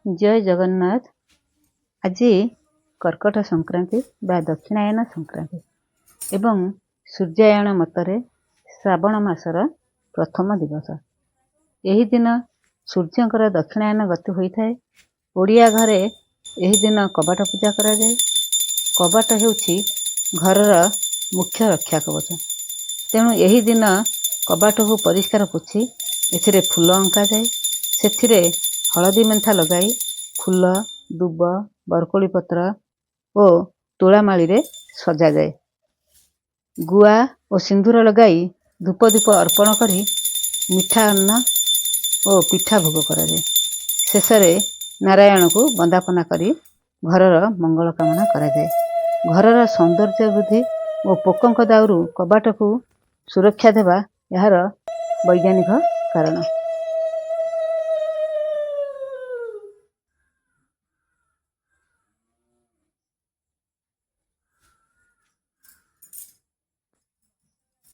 ଜୟ ଜଗନ୍ନାଥ। ଆଜି କର୍କଟ ସଂକ୍ରାନ୍ତି ବା ଦକ୍ଷିଣାୟନ ସଂକ୍ରାନ୍ତି ଏବଂ ସୂର୍ଯ୍ୟାୟଣ ମତରେ ଶ୍ରାବଣ ମାସର ପ୍ରଥମ ଦିବସ। ଏହି ଦିନ ସୂର୍ଯ୍ୟଙ୍କର ଦକ୍ଷିଣାୟନ ଗତି ହୋଇଥାଏ। ଓଡ଼ିଆ ଘରେ ଏହି ଦିନ କବାଟ ପୂଜା କରାଯାଏ। କବାଟ ହେଉଛି ଘରର ମୁଖ୍ୟ ରକ୍ଷା କବଚ। ତେଣୁ ଏହି ଦିନ କବାଟକୁ ପରିଷ୍କାର ପୋଛି ଏଥିରେ ଫୁଲ ଅଙ୍କାଯାଏ। ସେଥିରେ ହଳଦୀ ମେନ୍ଥା ଲଗାଇ ଫୁଲ, ଦୁବ, ବରକୋଳି ପତ୍ର ଓ ତୁଳାମାଳିରେ ସଜାଯାଏ। ଗୁଆ ଓ ସିନ୍ଦୁର ଲଗାଇ ଧୂପ ଦୀପ ଅର୍ପଣ କରି ମିଠା ଅନ୍ନ ଓ ପିଠା ଭୋଗ କରାଯାଏ। ଶେଷରେ ନାରାୟଣକୁ ବନ୍ଦାପନା କରି ଘରର ମଙ୍ଗଳ କାମନା କରାଯାଏ। ଘରର ସୌନ୍ଦର୍ଯ୍ୟ ବୃଦ୍ଧି ଓ ପୋକଙ୍କ ଦାଉରୁ କବାଟକୁ ସୁରକ୍ଷା ଦେବା ଏହାର ବୈଜ୍ଞାନିକ କାରଣ।